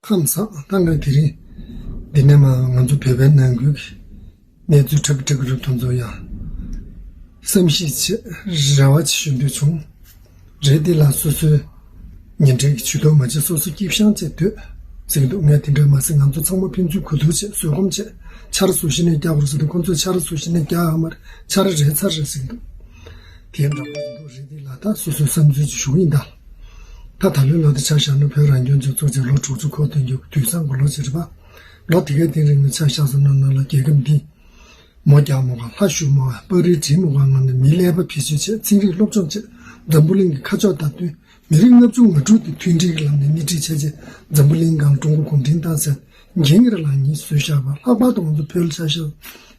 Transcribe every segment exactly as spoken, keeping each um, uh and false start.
ཁམས་བཟང་། ད་ང་དེ་རིང་འདི་ནས་མ་ང་ཚོ་བོད་པའི་ནང་ཁུལ་གྱི་གནས་ཚུལ་ཁྲ་ཁྲ་རུ་ཐོན་ཚོ་ཡང་བསམ་གཞིག་བྱེད་རེ་བ་ཞུ་འདོད་བྱུང་། རེད་དེ་ལ་སོ་སོའི་ཉིན་རེའི་ཇུས་གཏོགས་མ་བྱེད་སོ་སོ་སྐྱིད་ཤང་བྱེད་འདོད་ཟེར་གྱི་འདུག་ངས་དེ་འདྲ་མ་ཟེར། ང་ཚོ་ཚང་མ་ཕན་ཚུན་གོ་བསྡུར་བྱེད་བཟོད་སྒོམ་བྱེད། ཆར་ཟུར་ཞིག་ནས་རྒྱག་དགོས་ཟེར་དུས་ཁོ་ཚོས་ཆར་ཟུར་ཞིག་ནས་རྒྱག་ཨ་མར་ཆར་རེད་ཚར་རེད་ཟེར་གྱི་འདུག་དེ་འདྲ་པོ་ཡིན་འདུག་རེད་དེ་ལ་ད་སོ་སོའི་བསམ་ཚུལ་ཅིག་ཞུ་གི་ཡིན་ད། ད་ད་ལོའི་ལོ་དེ་ཆ་བཞག་ན་བོད་རང་སྐྱོང་ལྗོངས་བཙུགས་རྗེས་ལོ་དྲུག་ཅུ་འཁོར་དོན་གྱི་དུས་བཟང་གི་ལོ་ཅིག་རེད་པ། ལོ་དེ་གའི་སྟེང་རིང་ནས་ཆ་བཞག་སོང་ན་ནང་ལ་རྒྱལ་ཁབ་འདི་མོ་རྒྱག་མོ་ག་ལྷ་ཞུ་མོ་ག་པར་རིས་བྲིས་མོ་ག་ངང་ནས་མི་ཀླད་པ་བེད་སྤྱོད་བྱེད་ཚན་རིག་སློབ་སྦྱོང་བྱེད་འཛམ་བུ་གླིང་གི་ཁ་ཕྱོགས་དང་བསྟུན་མི་རིགས་ལྔ་བཅུ་ང་དྲུག་དེ་མཐུན་སྒྲིལ་གྱི་ལམ་ནས་སྣེ་ཁྲིད་བྱས་རྗེས་འཛམ་བུ་གླིང་སྒང་ཀྲུང་གོ་གུང་ཁྲན་ཏང་ཟེར་འགན་གྱི་ར་ལངས་ཉིན་བཟོས་བཞག་པ། ལྷག་པར་དུ་ང་ཚོ་བོད་ལ་ཆ་བཞག་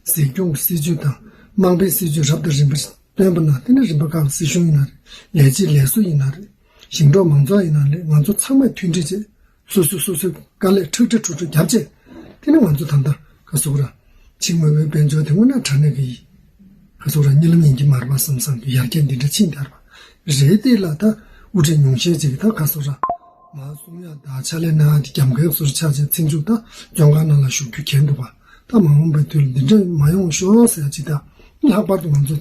འཛིན་སྐྱོང་གི་སྲིད་ཇུས་དང་དམངས་ཕན་སྲིད་ཇུས་རབ་དང་རིམ་པ་བཏོན་པ་ན་དེ་ནི་རིམ་པ་ཁག་སྲིད་གཞུང་ཡིན་ན་རེད། ལས་བྱེད་ལས་བཟོ་ཡིན་ན་རེད། ཞིང་འབྲོག་མང་ཚོགས་ཡིན་ན་རེད། ང་ཚོ་ཚང་མས་མཐུན་སྒྲིལ་བྱེད། སོ་སོས་སོ་སོའི་དཀའ་ལས་ཁྲག་ཁྲིག་ཁྲུག་ཁྲུག་བརྒྱབ་བྱས། དེ་ནི་ང་ཚོ་ད་ལྟ་ག་ཟེར་དགོས་ར། ཕྱི་དངོས་པོའི་དཔལ་འབྱོར་དེ་དངོས་གནས་དྲང་གནས་ཀྱི་ཡིན། ག་ཟེར་དགོས་ར། གཉིད་ལམ་ཡིན་གྱི་མ་རེད་པ་བསམ་བསམ་གྱི་ཡར་རྒྱས་འདི་འདྲ་ཕྱིན་བསྡད་པ་རེད་དེ་ལ། ད་དབུ་ཁྲིད་ཉུང་ཤས་ཅིག་གིས་ད་ག་ཟེར་དགོས་ར། མར་གསུང་ཡག་དང་ཕྱག་ལས་གནང་ཡག་དེ་རྒྱབ་འགལ་ཟུར་ཆགས་བྱས་ཚེ་མཇུག་ད་བཙོན་ཁང་ནང་ལ་བཞུགས་རྒྱུ་གལ་འདུག་ག་ད་མ་འོངས་པའི་དུས་ལ་འདི་འདྲ་མ་ཡོང་ཤོག་ཟེར་ཡག་ཅིག་ད་ལྷག་པར་དུ་ང་ཚོ་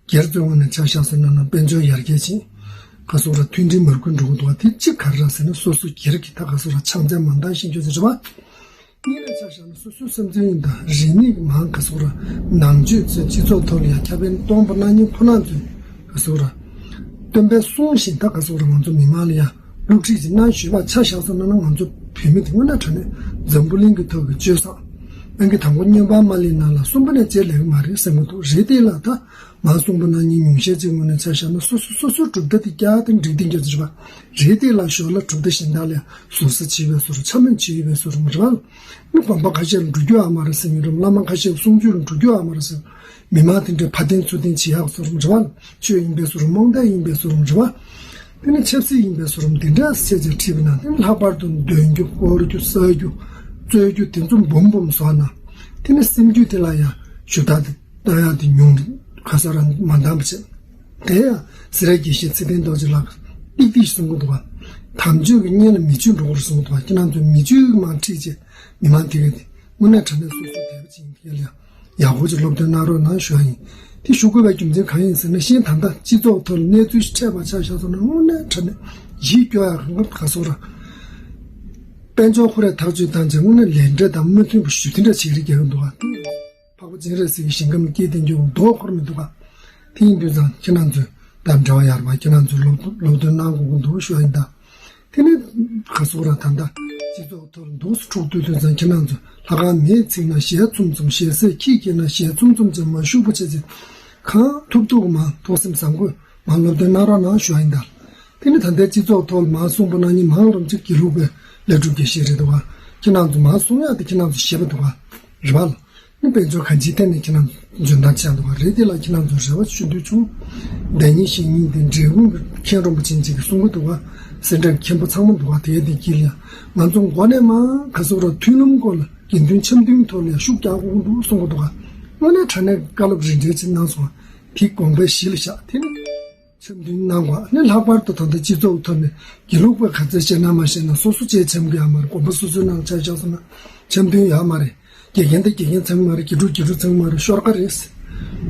སྒེར་བཙོན་ཁང་ནས་ཆ་བཞག་ཟེར་ན་ན་དཔལ་འབྱོར་ཡར་རྒྱས་ཕྱིན། ག་ཟེར་དགོས་ར། མཐུན་སྒྲིལ་མར་ཁུ་འགྲོ་གི་འདུག་ག་དེ་གཅིག་ག་རེ་ར་ཟེར་ན་སོ་སོ་སྒེར་གྱི་ད་ག་ཟེར་དགོས་ར། ཕྱག་འཚལ་མ་འདང་ཤེས་རྒྱུ་ཟེར་བ། གཉིས་ནས་ཆ་བཞག་ན་སོ་སོའི་བསམ་ཚུལ་ཡིན་ད། རིག་གནས་ཀྱི་མང་ག་ཟེར་དགོས་ར། ནང་ཆོས་ཚོས་སྤྱི་ཚོགས་ཐོག་ལ་ཡང་ཁྱབ་སྤེལ་གཏོང་པ་གནང་མཁན་ཁོ་རང་ཚོས་ག་ཟེར་དགོས་ར། སྟོན་པའི་གསུང་བཞིན་ད་ག་ཟེར་དགོས་ར། ང་ཚོ་མི་མང་ལ་ཡང་སློབ་ཁྲིད་ཅིག་གནང་ཞུས་པ་ཆ་བཞག་སོང་ན་ན་ང་ཚོ་བོད་མི་དེ་དངོས་གནས་དྲང་གནས་འཛམ་བུ་གླིང་གི་ཐོག་གི་སྤྱོད་བཟང་། ཨང་ཀི་དང་པོ་སྨྱོན་པ་མ་ལི་ནང་ལ་གསུམ་པ་ནས་བརྗེད་ལེགས་མ་རེད་བསམ་གྱི་འདུག་རེད་དེ་ལ་ད། མར་གསུངས་པ་ནང་བཞིན་ཉུང་ཤས་ཅིག་ངོས་ནས་ཆ་བཞག་ན་སོ་སོ་སོ་སོའི་གྲུབ་མཐའ་དེ་བསྐྱར་དུ་འགྲིག་བསྡད་རྒྱུ་ཅིག་རེད་པ། རེད་དེ་ལ་ཞོར་ལ་གྲུབ་མཐའ་གཞན་དག་ལ་ཟུར་ཟ་བྱེད་པའི་ཟུར་འཕྱ་སྨོད་བྱེད་པའི་ཟུར་མ་རེད་པ། མི་དགོན་པ་ཁ་ཤས་ལ་འགྲོ་རྒྱུ་ཨ་མ་རེད་ཟེར་མཁན་རེད། བླ་མ་ཁ་ཤས་ལ་གསུང་ཆོས་ལ་འགྲོ་རྒྱུ་ཨ་མ་རེད་ཟེར། མི་མང་དེ་འདྲའི་ཕ་བསྟེན་ཚུར་བསྟེན་བྱེད་ཡག་ཟུར་མ་རེད་པ། ཆོས་ཡིན་པའི་ཟུར་རྨོངས་དད་ཡིན་པའི་ཟུར་མ་རེད་པ། དེ་ནི་ཆབ་སྲིད་ཡིན་པའི་ཟུར་འདི་འདྲ་བཤད་ཅིག་ཁྲིད་པ་ན་དེ་ནི་ལྷག་པར་དུ་འདོན་རྒྱུ་སྐོར་རྒྱུ་བསག་རྒྱུ་རྩོད་རྒྱུ་དེ་ཚོ་འབུམ་འབུམ་བཟོ་ན། དེ་ནི་སེམས་རྒྱུད་དེ་ལ་ཡང་ཞུ་དག་དེ་གཏོང་ཡག་དེ་ཉུང་ག་ས་ར་མ་འདང་བ་བྱེད། དེ་ཡང་སེ་ར་དགེ་བཤེས་ཚེ་བརྟན་རྡོ་རྗེ་ལགས་ཏིག་ཏིག་གསུང་གི་འདུག་ག་དམ་ཆོས་ཀྱི་གཉེན་ལ་མི་ཆོས་འགྲོ་གི་རེད་གསུང་གི་འདུག་ག་ཁྱེད་རང་ཚོས་མི་ཆོས་མ་ཁྲིད་ཅེས་མི་མང་དེ་ག་དེ་དངོས་གནས་དྲང་གནས་སོ་སོ་དད་པ་བྱེད་མཁན་ལ་ཡང་ཡག་པོ་ཅིག་སློབ་སྟོན་གནང་རོགས་གནང་ཞུ་ཡ་ཡིན། དེ་ཞུ་དགོས་པའི་རྒྱུ་མཚན་གང་ཡིན་ཟེར་ན་གཞན་ད་ལྟ་སྤྱི་ཚོགས་ཐོག་ལ་གནས་ཚུལ་ཞིག་འཕྲད་པ་ཆ་བཞག་སོང་ན་དངོས་གནས་དྲང་གནས་ཡིད་སྐྱོ་ཡག་གང་ག་ག་སོང་ར། དཔལ་འབྱོར་ཁོ་རས་ཐག་གཅོད་བཏང་རྗེས་དངོས་གནས་ལས་འབྲས་དང་མི་མཐུན་པ་ཞུ་དེ་འདྲ་བྱེད་རིགས་རྒྱག་གི་འདུག་ག་འཕགས་པ་སྤྱན་རས་གཟིགས་ཀྱི་ཞིང་ཁམས་སྐྱེས་ཏེ་འགྱུར་མདོ་འཁོར་མི་འདུག་ག་དེ་ཡིན་དུས་ཙང་ཁྱེད་རང་ཚོས་ད་འབྲེལ་བ་ཡར་བ་ཁྱེད་རང་ཚོས་སློབ་སློབ་སྟོན་གནང་དགོས་ཀྱི་འདུག་ཞུ་ཡ་ཡིན་ད། དེ་ནི་ག་སོག་ར་ད་ལྟ་སྤྱི་ཚོགས་ཐོག་འདུག་སུ་འཁྲུག་དུས་དུས་ཙང་ཁྱེད་རང་ཚོས་ལྷ་ཁང་མེད་ཚིག་ན་ཞལ་ཚུམ་ཚུམ་ཞལ་ཟས་ཁྱི་སྐྱེས་ན་ཞལ་ཚུམ་ཚུམ་ཅན་མ་ཤུག་པོ་བྱེད་ཅིག་གང་ཐུབ་ཐུབ་མ་ཐུགས་སེམས་བཟང་པོས་མ་སློབ་སྟོན་གནང་རོགས་གནང་ཞུ་ཡ་ཡིན་ད། དེ་ནི་ད་ལྟའི་སྤྱི་ཚོགས་ཐོག་ལ་མ་གསུངས་པ་ན་ཉིན་མང་རུམ་ཅིག་དགེ་ལུགས་པའི་ལས་སྒྲུབ་དགེ་བཤེས་རེད་འདུག་ག་ཁྱེད་རང་ཚོ་མ་གསུང་ཡག་དེ་ཁྱེད་རང་ཚོ་ཞེད་པ་འདུག་ག་རེད་བ་ལ། ནི་དཔལ་འབྱོར་གང་ཅིའི་ཐད་ནས་ཁྱེད་རང་འཇོན་ཐང་ཆེ་འདུག་ག་རེད་དེ་ལ་ཁྱེད་རང་ཚོ་རེ་བ་ཞུ་འདོད་བྱུང་། བདེན་གཉིས་གཞན་གཉིས་དེ་འབྲས་སྤུངས་ཀྱི་མཁན་རིན་པོ་ཆེ་གཅིག་གིས་གསུང་གི་འདུག་ག་སེ་འབྲས་མཁན་པོ་ཚང་མ་འདུག་ག་དེ་དེ་དཀྱིལ་ཡང་ང་ཚོ་མགོ་ནས་མ་ག་སོག་ར་མཐུན་ལམ་སྐོར་ལ་དགེ་འདུན་འཆམ་མཐུན་ཐོག་ལ་ཤུགས་རྒྱག་དགོས་ཀྱི་འདུག་གསུང་གི་འདུག་ག་དངོས་གནས་དྲང་གནས་བཀའ་སློབ་རིན་བསྲེལ་ཅིག་གནང་སོང་བ་དེ་དགོངས་པའི་གཞི་ལ་བཞག་དེ་ནི། འཆམ་མཐུན་གནང་བ་ནི་ལྷག་པར་དུ་ད་ལྟ་སྤྱི་ཚོགས་ཐོག་ནས་དགེ་ལུགས་པ་ག་ཚད་བཤད་ན་མ་བཤད་ན་སོ་སོ་བཅས་འཆམ་གི་ཡོད་མ་རེད། དགོན་པ་སོ་སོའི་ནང་ཆ་བཞག་སོང་ན་འཆམ་མཐུན་ཡོད་མ་རེད། དགེ་རྒན་དང་དགེ་རྒན་ཚང་མ་རེད། དགེ་ཕྲུག་དགེ་ཕྲུག་ཚང་མ་རེད། ཤོར་ཁ་རེད།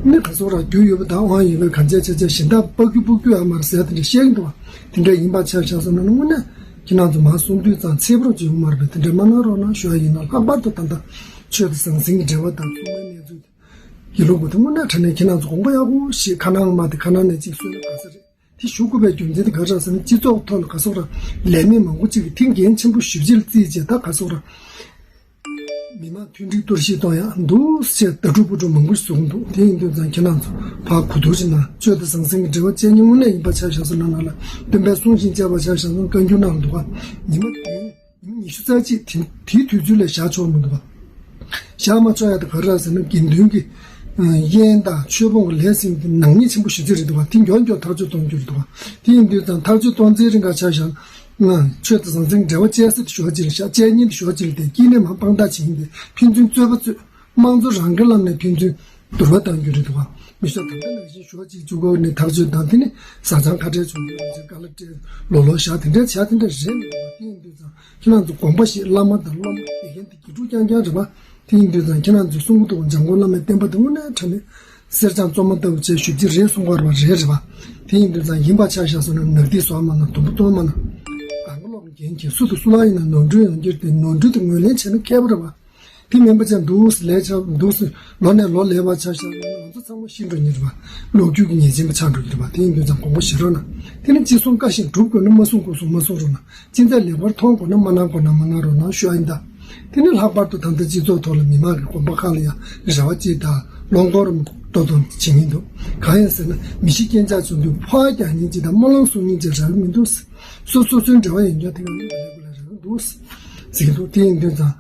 ནི་ག་སོག་ར་རྒྱུ་ཡོད་པ་དང་དབང་ཡོད་པའི་གང་བྱས་བྱས་བྱས་གཞན་དག་སྤག་རྒྱུ་སྤུག་རྒྱུ་ཡོད་མ་རེད་ཟེར་དེ་འདྲ་བཤད་ཀྱི་འདུག་བ། དེ་འདྲ་ཡིན་པ་ཆ་བཞག་སོང་ན་དངོས་གནས་ཁྱེད་རང་ཚོ་མ་གསུང་དུས་ཙང་ཚེ་བོར་བྱེད་ཡོང་མ་རེད་པས། དེ་འདྲ་མ་གནང་རོགས་གནང་ཞུ་ཡ་ཡིན་ན་ལྷག་པར་དུ་ད་ལྟ་ཆོས་དང་ཟང་ཟིང་གི་འབྲེལ་བ་དང་སྲུང་མའི་གནས་ཚུལ། དགེ་ལུགས་པ་དེ་དངོས་གནས་དྲང་གནས་ཁྱེད་རང་ཚོ་དགོངས་པ་ཡག་པོ་ཞིག་ཁ་ནང་མ་དེ་ཁ་ནང་ནས་གཅིག་གསོལ་ན་དགའ་ས་རེད། དེ་ཞུ་དགོས་པའི་རྒྱུ་མཚན་དེ་ག་རེ་རེད་ཟེར་ན་སྤྱི་ཚོགས་ཐོག་ལ་ག་སོག་ར་ལས་མེད་མང་པོ་གཅིག་གིས་དེ་འགན་ཆེན་པོ་ཞེ་པོ་ཅིག་ལ་བརྩིས་བྱས་ད་ག་སོག་ར་མི་མང་མཐུན་སྒྲིལ་གཏོར་བཤིག་གཏོང་ཡག་འདུག་ཟེར་ད་སྒྲུབ་པོ་སྒྲུབ་མང་པོ་ཞིག་བཟོ་གི་འདུག་དེ་ཡིན་དུས་ཙང་ཁྱེད་རང་ཚོ་ཕར་གོ་བསྡུར་ཞིག་གནང་། ཆོས་དང་ཟང་ཟིང་གི་འབྲེལ་བ་བཅད་ཉིན་དངོས་གནས་ཡིན་པ་ཆ་བཞག་སོང་ན་ནང་ལ་སྟོན་པའི་གསུང་བཞིན་བྱས་པ་ཆ་བཞག་སོང་བཀའ་འགྱུར་ནང་ལ་འདུག་ག་ཉི་མ་བདུན། ཉི་མ་ཉི་ཤུ་རྩ་གཅིག་དེ་དེའི་དུས་ཚོད་ལས་བཞག་ཆོག་མི་འདུག་བ། བཞག་མ་ཆོག་ཡ་དེ་ག་རེ་རེད་ཟེར་ན་དགེ་འདུན་གྱི་དབྱེན་དང་ཆོས་སྤོང་གི་ལས་ཟེར་དེ་ནག་ཉེས་ཆེན་པོ་ཞེ་ཅིག་རེད་འདུག་བ། དེ་མགྱོགས་མགྱོགས་ཐག་གཅོད་གཏོང་རྒྱུ་རེད་འདུག་བ། དེ་ཡིན་དུས་ཙང་ཐག་གཅོད་གཏོང་ཚེ་རིང་ག་ཆ་བཞག་ན་ཆོས་དང་ཟང་ཟིང་འབྲེལ་བ་བཅད་ས་དེ་ཞོག་ཅིག་རེད་ཤག་བཅད་ཉིན་དེ་ཞོག་ཅིག་རེད་དེ་དཀྱིལ་ནས་མ་དཔང་རྟགས་བྱེད་ཡིན་དེ་ཕན་ཚུན་རྩོད་པ་རྩོད། དམངས་གཙོ་རང་གི་ལམ་ནས་ཕན་ཚུན་བསྡུར་བ་གཏང་རྒྱུ་རེད་འདུག་ག་མི་ཤོག་ད་ལྟ་ནང་བཞིན་ཞོགས་གཅིག་བཅུ་སྐོར་ནས་ཐག་གཅོད་དང་། དེ་ནི་བཟའ་ཚང་ཁ་བྲལ་བྱུང་ཡོད་ཅེས་དཀའ་ལས་སྤྲད་ལོ་ལོ་བཞག་དེ་འདྲའི་བྱ་དེ་འདྲ་རེད་མི་འདུག་དེ་ཡིན་དུས་ཙང་ཁྱེད་རང་ཚོ་དགོངས་པ་བཞེས། བླ་མ་དང་སློབ་མ་དགེ་རྒན་དེ་དགེ་ཕྲུག་རྐྱང་རྐྱང་རེད་པ། དེ་ཡིན་དུས་ཙང་ཁྱེད་རང་ཚོས་གསུང་གི་འདུག་འཇམ་མགོན་བླ་མའི་བསྟན་པ་དེ་དངོས་གནས་དྲང་གནས་གསེར་སྦྱངས་བཙོ་མ་ལྟ་བུ་བྱས་ཞུ་རྒྱུ་རེད་གསུང་གི་ཡོད་རེད་པ། དེ་ཡིན་དུས་ཙང་ཡིན་པ་ཆ་བཞག་སོང་ན་ནག་ཐིག་བཟོ་བ་མ་གནང་། དུམ་བུ་སྟོན་མ་གནང་། གང་གི་ལོག་འགན་འཁྱེར་སུ་དང་སུ་ལ་ཡིན་ན་ནོར་འཁྲུལ་ཡོང་རྒྱུ་དེ་ནོར་འཁྲུལ་དེ་ངོས་ལེན་བྱས་ན་ཁེ་པོ་རེད་པ། དེ་མིན་པ་ཅན་འདུག་ལས་ཆགས་འདུག་ལོ་ནས་ལོ་ལས་པ་ཆ་བཞག་ན་ང་ཚོ་ཚང་མ་ཤི་འགྲོ་ཉེན་རེད་པ། ལོ་རྒྱུས་ཀྱི་ཉེས་ཅན་པ་ཆགས་འགྲོ་གི་རེད་པ། དེ་ཡིན་དུས་ཙང་དགོངས་པ་བཞེས་རོགས་གནང་། དེ་ནི་ཅི་གསུང་བཀའ་བཞིན་སྒྲུབ་དགོས་ན་མ་གསུང་དགོས་གསུང་མ་གསུང་རོགས་གནང་། ཅི་འདྲ་ལེགས་པར་མཐོང་དགོས་ན་མ་གནང་དགོས་ན་མ་གནང་རོགས་གནང་ཞུ་ཡ་ཡིན་ད། དེ་ནི་ལྷག་པར་དུ་ད་ལྟ་སྤྱི་ཚོགས་ཐོག་ལ་མི་མང་གི་དགོངས་པ་ཁག་ལ་ཡང་རེ་བ་ཅིག་དང་བློ་འཁོར་ཏོག་ཏོག་བྱེད་ཀྱིན་འདུག་གང་ཡིན་ཟེར་ན་མི་ཤི་རྐྱེན་ཆག་བྱུང་དུས་ཕོ་བ་རྒྱག་ཉེན་ཅིག་དང་སྨོན་ལམ་གསུང་ཉེན་ཅིག་རག་གི་མི་འདུག་སོ་སོ་སོའི་འབྲེལ་བ་ཡིན་ཀྱང་དེ་ག་ལ་ལས་དགོས་ལ་རག་གི་འདུག་ཟེར་གྱི་འདུག་དེ་ཡིན་དུས་ཙང་།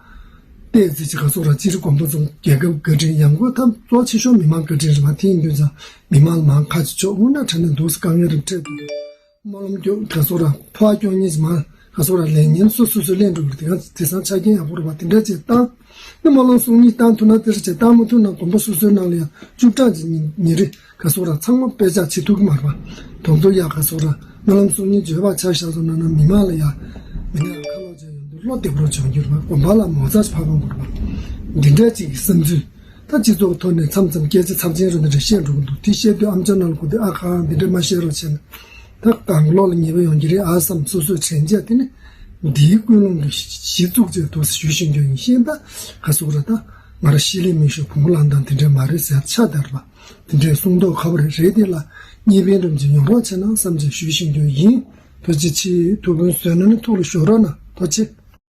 ཏོག་ཙམ་ཅིག་ག་སོགས་ར་སྤྱིར་གོམ་པ་ཚོ་རྒྱལ་ཁབ་བཀའ་དྲིན། ཡང་སྒོས་ཐབས་གཙོ་ཆེ་ཤོས་མི་མང་བཀའ་དྲིན་རེད་པ། དེ་ཡིན་དུས་ཙང་མི་མང་ལ་མང་ཁ་ཅིག་ཆོག་དངོས་གནས་དྲང་གནས་འདུག་སེ་དཀའ་ངལ་རེ་འཕྲད་འདུག་སྨོན་ལམ་སྐྱོ་ག་སོགས་ར་ཕོ་བ་སྐྱོ་ཉེན་ཅིག་མང་ག་སོགས་ར་ལས་ཉེན་སོ་སོ་སོ་ལེན་འགྲོ་གི་དེ་ག་དེང་སང་ཆ་རྐྱེན་ཡག་པོ་རེད་པ། དེ་འདྲ་ཅིག་བཏང་ནི་སྨོན་ལམ་གསུང་ཉིན་བཏང་ཐུབ་ན་དེ་རེད་ཅེས་བཏང་མ་ཐུབ་ན་དགོན་པ་སོ་སོའི་ནང་ལ་ཡང་བཅུ་ཕྲག་ཅིག་ཉིན་ཉིན་རེ་ག་སོགས་ར་ཚང་མ་དཔེ་ཆ་བྱེད་ཐུབ་ཀྱི་མ་རེད་པ། དོན་དུ་ཡག་ག་སོགས་ར་སྨོན་ལམ་གསུང་ཉིན་བརྗོད་པ་ཆ་བཞག་སོང་ན་ན་མི་མང་ལ་ཡང་མི་ནས་ཡང་ཁ་ལོག་བྱས་ཡོང་དུས་བློ་བདེ་པོ་བྱུང་རྒྱུ་རེད་པ། དགོན་པ་ལ་མོ་རྩ་ཕ་གང་དགོས་རེད་པ། འདི་འདྲ་ཅིག་གི་བསམ་ཚུལ་ད་སྤྱི་ཚོགས་ཐོག་ནས་མཚམས་མཚམས་སྐད་ཆ་ཚབས་ཆེན་རུ་འདི་འདྲ་བཤད་འགྲོ་གི་འདུག་དེ་བཤད་དུས་ཨམ་ཅོག་ནང་ལ་གོ་དུས་ཨ་ཁ་འདི་འདྲ་མ་བཤད་རོགས་བྱས་ན་ད་གང་ལོག་ལ་ཉེས་པ་ཡོང་གི་རེད་ཨ་བསམ་སོ་སོས་དྲན་བྱས་དེ་ནི་འདིའི་ཀུན་སློང་གི་གཞི་བཙུགས་བྱས་འདུག་ཞུ་བཞིན་རྒྱུ་ཡིན། ཤེས་ད་ག་སོགས་ར་ད་ང་ར་ཤི་ལས་མི་ཤོར་བུ་མོ་ལང་དང་དེ་འདྲ་མ་རེད་ཟེར་ཆ་དར་བ། དེ་འདྲའི་གསུང་མདོག་ཁ་པོ་རེ་རེད་དེ་ལ་གཉིས་ཕན་རིམ་གྱིས་ཡོང་རོགས་བྱས་ན་བསམ་གྱིས་ཞུ་བཞིན་རྒྱུ་ཡིན། ཐུགས་རྗེ་ཆེ། ཐུགས་ཕན་གསོས་ན་ནི་ཐུགས་ལ་ཞོག་རོགས་གནང་། ཐུགས་རྗེ་ཆེ།